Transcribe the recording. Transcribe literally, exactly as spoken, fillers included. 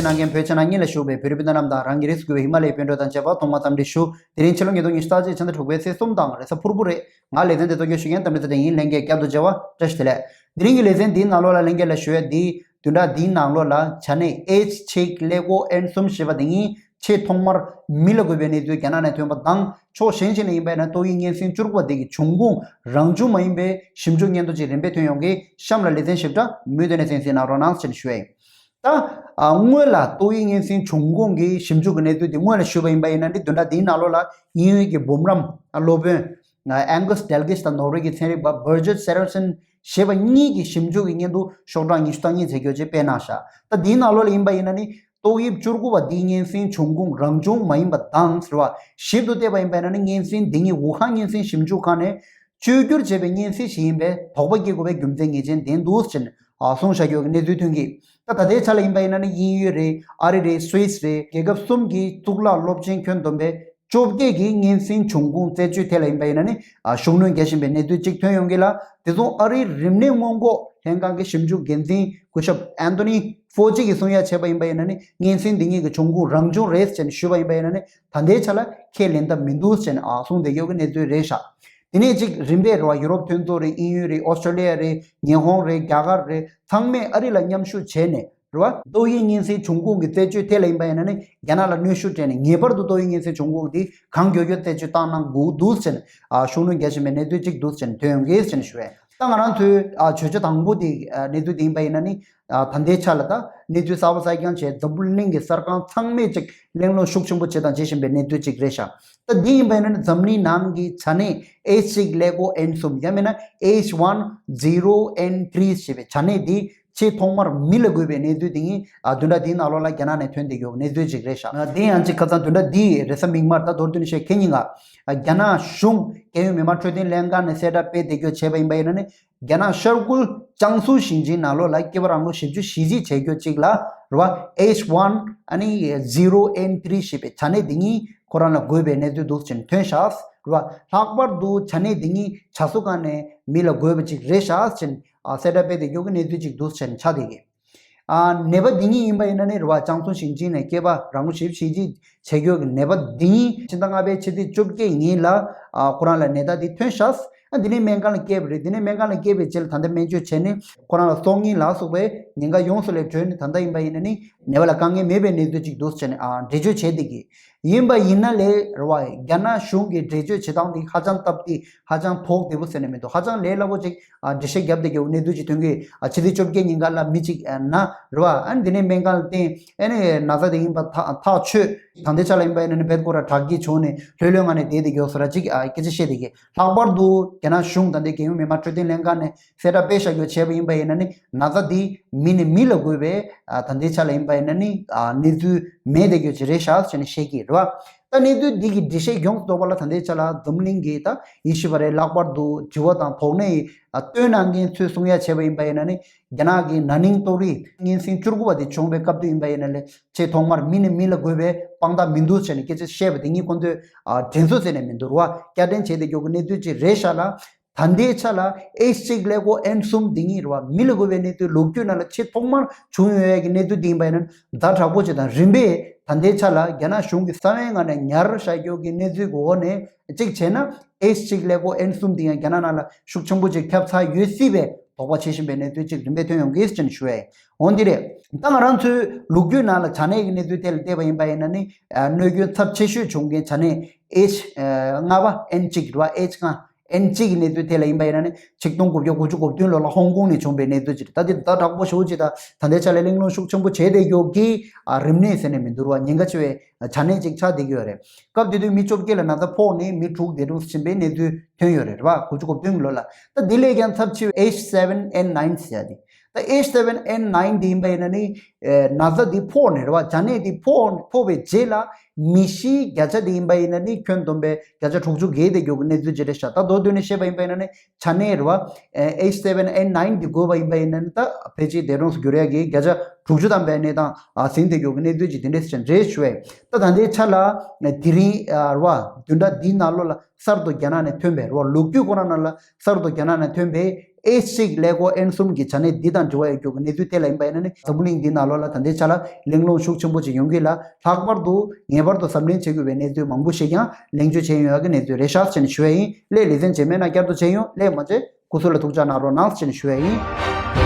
གནང་མཁན་བོད་ཕྱི་ནང་གཉིས་ལ་བཞུགས་པའི་བོད་རིགས་སྤུན་ཟླ་རྣམས་དང་། རང་གི་རིགས་སུ་གྱུར་པའི་ཧི་མ་ལ་ཡའི་སྤུན་གྲོགས་དང་བཅས་པ། ཐོག་མར་འཚམས་འདྲི་ཞུ། དེ་རིང་ཕྱི་ལོ་ཉིས་སྟོང་ཉི་ཤུ་རྩ་གཅིག་ཕྱི་ཟླ་དྲུག་པའི་ཚེས་གསུམ་དང་རེས་གཟའ་ཕུར་བུ་རེད། ང་ལེ་ཚན་འདི་གཙོ་སྐྱོང་ཞུ་མཁན་རྟ་མགྲིན་ཚེ་བརྟན་ཡིན། ལྷན་རྒྱས་བསྐྱར་དུ་མཇལ་བ་བཀྲ་ཤིས་བདེ་ལེགས། དེ་རིང་གི་ལེ་ཚན་འདིའི་ནང་ལོགས་ལ་ལྷན་རྒྱས་ལ་ཞུ་ཡ་འདི། བདུན་ཕྲག་འདིའི་ནང་ལོགས་ལ་བྱ་ནད་ཨེཆ་ཆིག་ཀླད་ཀོར་ཨེན་གསུམ་ཞེས་པ་དེ་ཉིད་ཆེས་ཐོག་མར་མི་ལ་འགོས་པའི་གནས་ཚུལ་རྒྱ་ནག་ནས་ཐོན་པ་དང་། ཕྱོགས་གཞན་ཞིག་ནས་ཡིན་པ་ཡིན་ན་ཏོག་དབྱིབས་སྙན་གསེང་བཅུ་དགུ་པ་དེ་གི་འབྱུང་ཁུངས་རང་བྱུང་མ་ཡིན་པའི་ཞིབ་འཇུག་སྙན་ཐོ་ཅིག་རིམ་པས་ཐོན་ཡོང་གི། གཤམ་ལ་ལེ་ཚན་ཞིབ་ཕྲ་མུ་མཐུད་ནས་གསན་གཟིགས་གནང་རོགས་གནང་ཞེས་ཞུ་ཡ་ཡིན། ད། ཨ། སྔོན་ལ་ཏོག་དབྱིབས་སྙན་གསེང་འབྱུང་ཁུངས་ཀྱི་ཞིབ་འཇུག་གི་གནས་ཚུལ་དེ་སྔོན་ལ་ཞུས་པ་ཡིན་པ་ཡིན་ན་ནི། བདུན་ཕྲག་འདིའི་ནང་ལོགས་ལ་དབྱིན་ཡུལ་གྱི་འབུམ་རམས་སློབ་དཔོན་ཨ་Angus Dalgish དང་ནོར་ཝེ་གི་ཚན་རིག་པ་Birgit Sørensen ཞེས་པ་གཉིས་ཀྱི་ཞིབ་འཇུག་གི་སྙན་ཐོ་ཤོག་གྲངས་ཉི་ཤུ་རྩ་གཉིས་བྱེད་རྒྱུ་ཅིག་སྤེལ་གནང་ཤག་ད་འདིའི་ནང་ལོགས་ལ་ཡིན་པ་ཡིན་ན་ནི། ཏོག་དབྱིབས་བཅུ་དགུ་པ་འདིའི་སྙན་གསེང་འབྱུང་ཁུངས་རང་བྱུང་མ་ཡིན་པ་དང་ཟེར་བ། ཞིབ་ཏུ་བལྟས་པ་ཡིན་པ་ཡིན་ན་ནི། སྙན་གསེང་འདི་ཉིད་ཝུ་ཧན་སྙན་གསེང་ཞིབ་འཇུག་ཁང་ནས་བཅོས་བསྒྱུར་བྱས་པའི་སྙན་གསེང་ཞིག་ཡིན་པའི་དོགས་པ་སྐྱེ་དགོས་པའི་རྒྱུ་མཚན་ངེས་ཅན་ལྡན་འདུག་ཅེས་ནས་གསུངས་བཞག་ཡོད་ཀྱི་གནས་ཚུལ་ཐོན་གྱི། ད་ད་ལྟའི་ཆ་ལ་ཡིན་པ་ཡིན་ན་ནི་དབྱིན་ཡུལ་རེད། ཨ་རི་རེད། སུད་སི་རེད། རྒྱལ་ཁབ་གསུམ་གྱི་གཙུག་ལག་སློབ་ཆེན་ཁྱོན་བསྡོམས་པའི་བཅོ་བརྒྱད་ཀྱིས་སྙན་གསེང་འབྱུང་ཁུངས་རྩད་གཅོད་ཐད་ལ་ཡིན་པ་ཡིན་ན་ནི་ཨ་ཤུགས་སྣོན་རྒྱག་བཞིན་པའི་གནས་ཚུལ་གཅིག་ཐོན་ཡོང་གི་ལ། དེ་མཚུངས་ཨ་རིའི་རིམས་ནད་སྔོན་འགོག་ལྷན་ཁང་གི་ཞིབ་འཇུག་འགན་འཛིན་སྐུ་ཞབས་Anthony Fauci གིས་གསུང་ཡ་བྱས་པ་ཡིན་པ་ཡིན་ན་ནི། སྙན་གསེང་འདི་ཉིད་ཀྱི་འབྱུང་ཁུངས་རང་བྱུང་རེད་ཅེས་ཞུས་པ་ཡིན་པ་ཡིན་ན་ནི། ད་ལྟའི་ཆ་ལ་ཁས་ལེན་ཐབས་མི་འདུག་ཅེས་ཨ་གསུངས་བསྡད་ཡོད་ཀྱི་གནས་ཚུལ་རེད་ཤག་དེ་ནས་གཅིག་རིམ་པས་རེད་བ། ཡུ་རོབ་མཐུན་ཚོགས་རེད། དབྱིན་ཡུལ་རེད། ཨོ་སི་ཀྲོ་ལི་ཡ་རེད། ཉི་ཧོང་རེད། རྒྱ་གར་རེད། ཚང་མས་ཨ་རི་ལ་མཉམ་ཞུགས་བྱས་ནས་རེད་བ། ཏོག་དབྱིབས་སྙན་གསེང་འབྱུང་ཁུངས་ཀྱི་རྩད་གཅོད་ཐད་ལ་ཡིན་པ་ཡིན་ན་ནི། རྒྱ་ནག་ལ་གནོན་ཤུགས་སྤྲད་ནས་ངེས་པར་དུ་ཏོག་དབྱིབས་སྙན་གསེང་འབྱུང་ཁུངས་དེ་གང་མགྱོགས་མགྱོགས་རྩད་གཅོད་བཏང་གནང་དགོས་འདུག་ཟེར་ནས་ཨ་ཤུགས་སྣོན་རྒྱག་བཞིན་པའི་གནས་ཚུལ་གཅིག་འདུག་ཟེར་ནས་ཐོན་ཡོང་གི་ཟེར་ནས་ཞུ་བས། ད་ང་རང་ཚོའི་ཨ་བརྗོད་བྱ་དང་པོ་དེ་ཨ་གནས་ཚུལ་དེ་ཡིན་པ་ཡིན་ན་ནི། ཨ་ད་ལྟའི་ཆ་ལ་ད་གནས་ཚུལ་གསར་པ་གསར་རྐྱང་བྱས། འཛམ་བུ་གླིང་གི་གསར་ཁང་ཚང་མས་ཅིག་གླེང་སློང་ཤུགས་ཆེན་པོ་བྱེད་དང་བྱེད་བཞིན་པའི་གནས་ཚུལ་གཅིག་རེད་ཤག་ད་འདི་ཡིན་པ་ཡིན་ན་ནི། འཛམ་གླིང་ནང་གི་བྱ་ནད་ཨེཆ་གཅིག་ཀླད་ཀོར་ཨེན་གསུམ། ཡང་མིན་ན་ཨེཆ་ཝན་ཛི་རོ་ཨེན་ཐི་རི་ཞེས་པའི་བྱ་ནད་འདི་ཆེས་ཐོག་མར་མི་ལ་འགོས་པའི་གནས་ཚུལ་དེ་ཉིད་ཨ་བདུན་ཕྲག་འདིའི་ནང་ལོགས་ལ་རྒྱ་ནག་ནས་ཐོན་བསྡད་ཡོད་གནས་ཚུལ་ཅིག་རེད་ཤག་དེ་ཡང་ཅིག་ཁ་སང་བདུན་ཕྲག་འདིའི་རེས་གཟའ་མིག་དམར། ད་མདོར་བསྡུས་ནས་བཤད་ཁེ་ཉིན་ག་རྒྱ་ནག་གཞུང་རྒྱལ་ཡོངས་མི་དམངས་འཕྲོད་བསྟེན་ལྷན་ཁང་ནས་གསལ་བསྒྲགས་སྤེལ་བསྡད་ཡོད་བྱས་པ་ཡིན་པ་ཡིན་ན་ནི། རྒྱ་ནག་ཤར་ཁུལ་ཅང་སུའུ་ཞིང་ཆེན་ནང་ལོགས་ལ་སྐྱེས་པ་རང་ལོ་བཞི་བཅུ་ཞེ་གཅིག་བྱས་ཡོད་ཅིག་ལ་རེད་བ། ཨེཆ་ཝན་ཨ་ནི་ཛི་རོ་ཨེན་ཐི་རི་ཞེས་པའི་བྱ་ནད་འདི་ཉིད་ཁོ་རང་ལ་འགོས་པའི་གནས་ཚུལ་འདུག་ཅེས་ཐོན་ཤག་རེད་བ། ལྷག་པར་དུ་བྱ་ནད་འདི་ཉིད་བྱ་གསོ་ཁང་ནས་མི་ལ་འགོས་པ་ཅིག་རེད་ཤག་ཅེས་ཨ་གསལ་བསྒྲགས་སྤེལ་བསྡད་ཡོད་ཀྱི་གནས་ཚུལ་ཅིག་འདུག་ཅེས་ཆགས་བསྡད་ཀྱི། ཨ་ནད་པ་འདི་ཉིད་ཡིན་པ་ཡིན་ན་ནི་རེད་བ། ཅང་སུའུ་ཞིང་ཆེན་ནས་སྐྱེས་པ་རང་ལོ་བཞི་བཅུ་ཞེ་གཅིག་བྱས་ཡོད་ཀྱི་ནད་པ་འདི་ཉིད་ཕྱི་ཟླ་ལྔ་པའི་ཕྱི་ཚེས་བཅོ་བརྒྱད་ཉིན་ལ་ཨ་ཁོ་རང་ལ་ནད་རྟགས་འདི་ཐོན་ཤག་ཨ་འདི་ནས་སྨན་ཁང་ལ་བསྐྱལ་བ་རེད། འདི་ནས་སྨན་ཁང་ལ་བསྐྱལ་བའི་རྗེས་ལ་ད་ལྟ་སྨན་བཅོས་བྱས་ནས་ཁོ་རང་ལ་སྲོག་ཉེན་ལ་སོགས་པའི་ཉེན་ཁ་ཡོངས་སུ་ལས་གྲོལ་ནས། ད་ལྟ་ཡིན་པ་ཡིན་ན་ནི་ནད་པ་ལ་དཀའ་ངལ་མེད་པའི་གནས་ཚུལ་ཅིག་འདུག་ཟེར་ནས་ཨ་འགྲེལ་བརྗོད་བྱས་བསྡད་ཀྱི། ཡིན་པ་ཡིན་ན་ལས་རེད་བ། རྒྱ་ནག་གཞུང་གི་འགྲེལ་བརྗོད་བྱེད་སྟངས་འདི་ཧ་ཅང་སྟབས་བདེ། ཧ་ཅང་དོགས་བདེ་པོ་ཟེར་ནས་མི་འདུག་ཧ་ཅང་ལས་སླ་པོ་ཅིག་ཨ་འགྲེལ་བཤད་བརྒྱབ་བསྡད་ཀྱི་ཡོད་གནས་ཚུལ་ཅིག་ཐོན་གྱི། ཨ་ཕྱི་ཚེས་བཅོ་བརྒྱད་ཉིན་ཀ་ལ་མི་གཅིག་ཨ་ན་རེད་བ། ཨ་ནི་འདི་ནས་སྨན་ཁང་ལ་བསྟན། ཨ་ནི་ན་ཚ་དེ་ཡིན་པ་ཐག་ཐག་ཆོད། ད་ལྟའི་ཆ་ལ་ཡིན་པ་ཡིན་ན་ནི་བེད་ཀོ་ར་དྲག་སྐྱེད་བྱུང་ནས་ལྷོད་ལྷོད་ངང་ནས་བསྡད་བསྡད་ཀྱི་ཡོད་ཟེར་ར་ཅིག་ཨ་སྐད་ཆ་བཤད་བསྡད་ཀྱི། ལྷག་པར་དུ་རྒྱ་ནག་གཞུང་ད་ལྟའི་རྒྱལ་ཡོངས་མི་དམངས་འཕྲོད་བསྟེན་ལྷན་ཁང་ནས་གསལ་བསྒྲགས་སྤེལ་བཞག་རྒྱུ་བྱས་པ་ཡིན་པ་ཡིན་ན་ནི། ན་ཚ་འདི་མི་ནས་མི་ལ་འགོས་པའི་ཨ་ད་ལྟའི་ཆ་ལ་ཡིན་པ་ཡིན་ན་ནི་ཨ་གནས་ཚུལ་མེད་བསྡད་རྒྱུ་ཅིག་རེད་ཤག་ཟེར་ནས་བཤད་ཀྱི་རེད་བ། ད་གནས་ཚུལ་འདི་གི་འགྲེལ་བཤད་ཡོངས་སུ་རྫོགས་པ་ལ་ད་ལྟའི་ཆ་ལ་འཛམ་གླིང་གི་ད་དབྱེ་ཞིབ་པ་རེད། ལྷག་པར་དུ་དྲི་བ་དང་དོགས་གནས་ཨ་བཏོན་གནང་མཁན་ཚོས་གསུང་ཡ་བྱས་པ་ཡིན་པ་ཡིན་ན་ནི། རྒྱ་ནག་གི་ན་ནིང་ཏོག་དབྱིབས་སྙན་གསེང་བཅུ་དགུ་པ་དེ་བྱུང་བའི་སྐབས་དུས་ཡིན་པ་ཡིན་ན་ལས་ཆེས་ཐོག་མར་མི་ནས་མི་ལ་འགོས་པའི་དཔང་རྟགས་མི་འདུག་ཟེར་ནས་སྐད་ཆ་བཤད་པ་དེ་ཉིད་ཁོང་ཚོས་ཨ་དྲན་གསོ་ཟེར་ནས་མི་འདུག་རེད་བ། བསྐྱར་དྲན་བྱས་བསྡད་རྒྱུ་གི་གནས་ཚུལ་ཅིག་རེད་ཤག་ལ། ད་ལྟའི་ཆ་ལ་ཨེཆ་གཅིག་ཀླད་ཀོར་ཨེན་གསུམ་འདི་ཉིད་རེད་བ། མི་ལ་འགོས་པའི་གནས་ཚུལ་ལོ་རྒྱུས་ནང་ལ་ཆེས་ཐོག་མར་བྱུང་ཡོད་ཡ་གི་གནས་ཚུལ་འདི་ཡིན་པ་ཡིན་ན་ཛ་དྲག་པོ་ཅིག་དང་། རིམ་པས་ད་ལྟའི་ཆ་ལ་རྒྱ་ནག་གཞུང་གི་གསང་བའི་ངང་ནས་ཉར་བཞག་རྒྱུ་གི་གནས་ཚུལ་གྱི་འོག་ནས་གཅིག་བྱས་ན། ཨེཆ་གཅིག་ཀླད་ཀོར་ཨེན་གསུམ་འདི་ཡང་རྒྱ་ནག་ནང་ལ་ཤུགས་ཆེན་པོ་ཅིག་ཁྱབ་ཚར་ཡོད་སྲིད་པའི་དོགས་པ་བྱེད་བཞིན་པའི་གནས་ཚུལ་ཅིག་རིམ་པས་ཐོན་ཡོང་གི་ཟེར་ནས་ཞུ་བས། འོ་འདི་རེད། ད་ང་རང་ཚོའི་ལོ་རྒྱུས་ནང་ལ་བྱ་ནད་ཀྱི་གནས་ཚུལ་ཐད་ལ་བལྟས་པ་ཡིན་པ་ཡིན་ན་ནི། ཨ་གནོད་སྐྱོན་ཚབས་ཆེ་ཤོས་བྱུང་མཁན་བྱ་ནད་ཨེཆ་ལྔ་པ་ཨེན་གཅིག་རེད་བ། ཨེཆ་ལྔ་ཨེན་གཅིག་གི་གནས་ཚུལ་ཐད་ལ་ཡིན་པ་ཡིན་ན་ནི། ཆིག་སྟོང་དགུ་བརྒྱ་དགུ་བཅུ་གོ་བདུན་ལོ་ལ་ཧོང་ཀོང་ནས་བྱུང་བའི་གནས་ཚུལ་ཅིག་རེད། ད་འདི་ད་དྲག་པོ་ཞེ་པོ་ཅིག་དང་། ད་ལྟའི་ཆ་ལ་གླེང་སློང་ཤུགས་ཆེན་པོ་བྱས་བསྡད་ཡོད་ཀྱི། ཨ་རིམས་ནད་ཟེར་ནས་མི་འདུག་རེད་བ། ཉེན་ཁ་ཆེ་བའི་བྱ་ནད་ཅིག་ཆགས་བསྡད་ཀྱི་ཡོད་རེད། སྐབས་དེ་དུས་མི་བཅོ་བརྒྱད་ལ་ན་ཚ་ཕོག་ནས་མི་དྲུག་འདས་གྲོངས་སུ་ཕྱིན་པའི་གནས་ཚུལ་ཐོན་ཡོད་རེད་བ། དགུ་བཅུ་གོ་བདུན་གྱི་ལོ་ལ། ད་དེ་ལས་ཀྱང་ཚབས་ཆེ་བའི་ཨེཆ་སེ་ཝེན་ཨེན་ནའིན་ཟེར་ཡ་དེ། ད་ཨེཆ་སེ་ཝེན་ཨེན་ནའིན་དེ་ཡིན་པ་ཡིན་ན་ནི། ཨེ་ན་ཚ་དེ་ཕོག་ནས་རེད་བ། བྱ་ནད་དེ་ཕོག་ཕོག་པའི་རྗེས་ལ་མི་ཤིའི་བརྒྱ་ཆ་དེ་ཡིན་པ་ཡིན་ན་ནི། ཁྱོན་བསྡོམས་པའི་བརྒྱ་ཆ་དྲུག་ཅུ་བརྒལ་བསྡད་ཡོད་ཀྱི་གནས་ཚུལ་ཅིག་རེད་ཤག་ད་མདོར་བསྡུས་ནས་བཤད་པ་ཡིན་པ་ཡིན་ན་ནི། བྱ་ནད་རེད་བ། ཨེཆ་སེ་ཝེན་ཨེན་ནའིན་འདི་འགོས་པ་ཡིན་པ་ཡིན་ན་ནི། ད་ཕལ་ཆེར་འདས་གྲོངས་སུ་གྱུར་ཡ་གི་བརྒྱ་ཆ་དྲུག་ཅུ་ཐམ་པའི་གནས་སྟངས་ཨ་ཟིན་བསྡད་ཡོད་ཀྱི་གནས་ཚུལ་ཅིག་དེ་འདྲས་ཅིག་རེད་ཞུ་བས། ད་ད་ལྟའི་ཆ་ལ་དེ་རིང་ཨ་རེད་བ། བདུན་ཕྲག་འདིའི་ནང་ལོགས་ལ་གསར་དུ་རྒྱ་ནག་ནས་ཐོན་པའི་རེད་བ། ལོ་རྒྱུས་ཁོ་རང་ནང་ལ་གསར་དུ་རྒྱ་ནག་ནས་ཐོན་པའི་ ཨེ་གཅིག་ཀླད་ཀོར་ཨེན་གསུམ་གྱི་བྱ་གནས་འདི་དང་འབྲེལ་བ་ཡོད་རྒྱུ་གི་གནས་ཚུལ་དེ་ལ་ཡིན་པ་ཡིན་ན་ནི། འཛམ་བུ་གླིང་འདི་ནང་ལོགས་ལ་ད་ལྟའི་ཆ་ལ་གླེང་སློང་ཤུགས་ཆེན་པོ་ཅིག་ཡོང་གི་ལ། ལྷག་པར་དུ་ངེས་པར་དུ་གཟབ་ནན་བྱེད་དགོས་པའི་གནས་ཚུལ་མང་པོ་ཞིག་ཀྱང་གླེང་བརྗོད་བྱས་ཡོང་ཡག་གི་གནས་ཚུལ་རེད་ཤག་ཅེས་ནས་ཞུ་ཡ་ཡིན། ལས་ལེ་ཚན་རྗེས་མའི་ནང་བསྐྱར་དུ་མཇལ་ཡོང་། ལས་མ་མཇལ་སྐུ་གཟུགས་ལ་ཐུགས་ཅག་གནང་རོགས་གནང་ཅེས་ནས་ཞུ་ཡ་ཡིན།